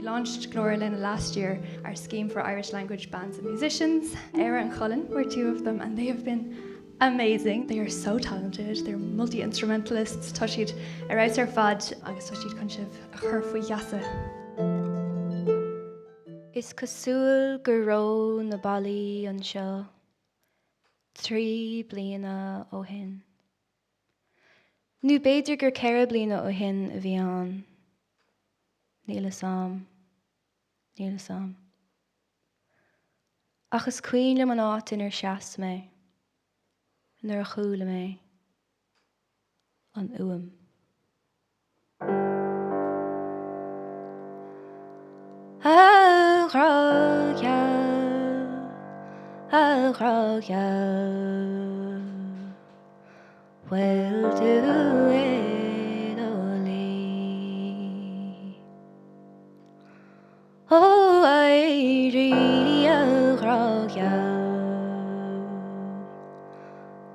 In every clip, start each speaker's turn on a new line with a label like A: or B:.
A: We launched Glór Linne last year, our scheme for Irish language bands and musicians. Éire and Chulainn were two of them and they have been amazing. They are so talented, they're multi-instrumentalists, tá siad ar fheabhas ar fad agus tá siad chun sibh a chur faoi gheasa.
B: Is cosúil go raibh na ballaí anseo 3 bliana ó shin. Nó b'fhéidir gur 4 bliana ó shin a bhí ann. Níl 'fhios a'm. Níl 'fhios a'm. Ach is cuimhin liom an áit inar sheas mé nuair a chuala mé an fhuaim. A ghrá gheal, a ghrá gheal, bhfuil tú i do luí? Ó éirigh a ghrá gheal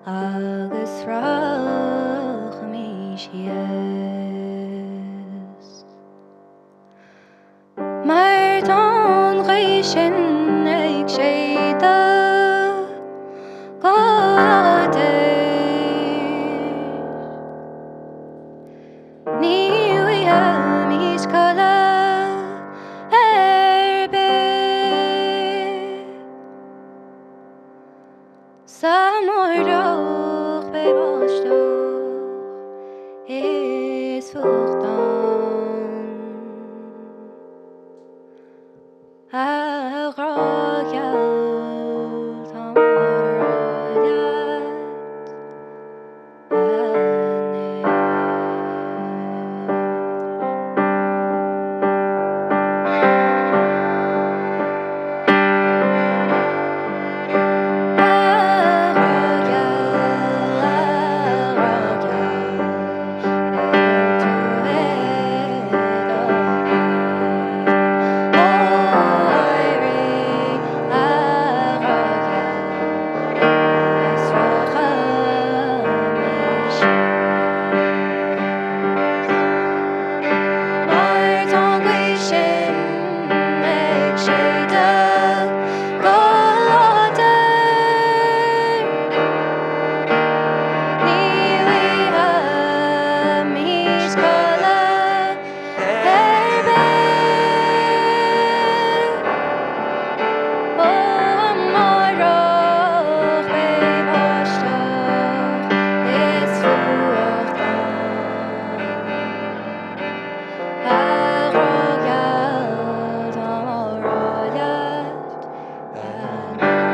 B: agus rachaimís síos. Mar tá an ghaoth sin ag séideadh go láidir. Ní bhfaighimís codladh ar bith. 'S amárach beidh báisteach is fuacht ann. A ghrá gheal táim á rá leat Mar tá an ghaoth sin ag séideadh go láidir. Ní bhfaighimís codladh ar bith. Ó amárach beidh báisteach is fuacht ann. A ghrá gheal táim á rá leat anois.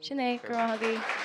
B: Sin é, go raibh maith agaibh.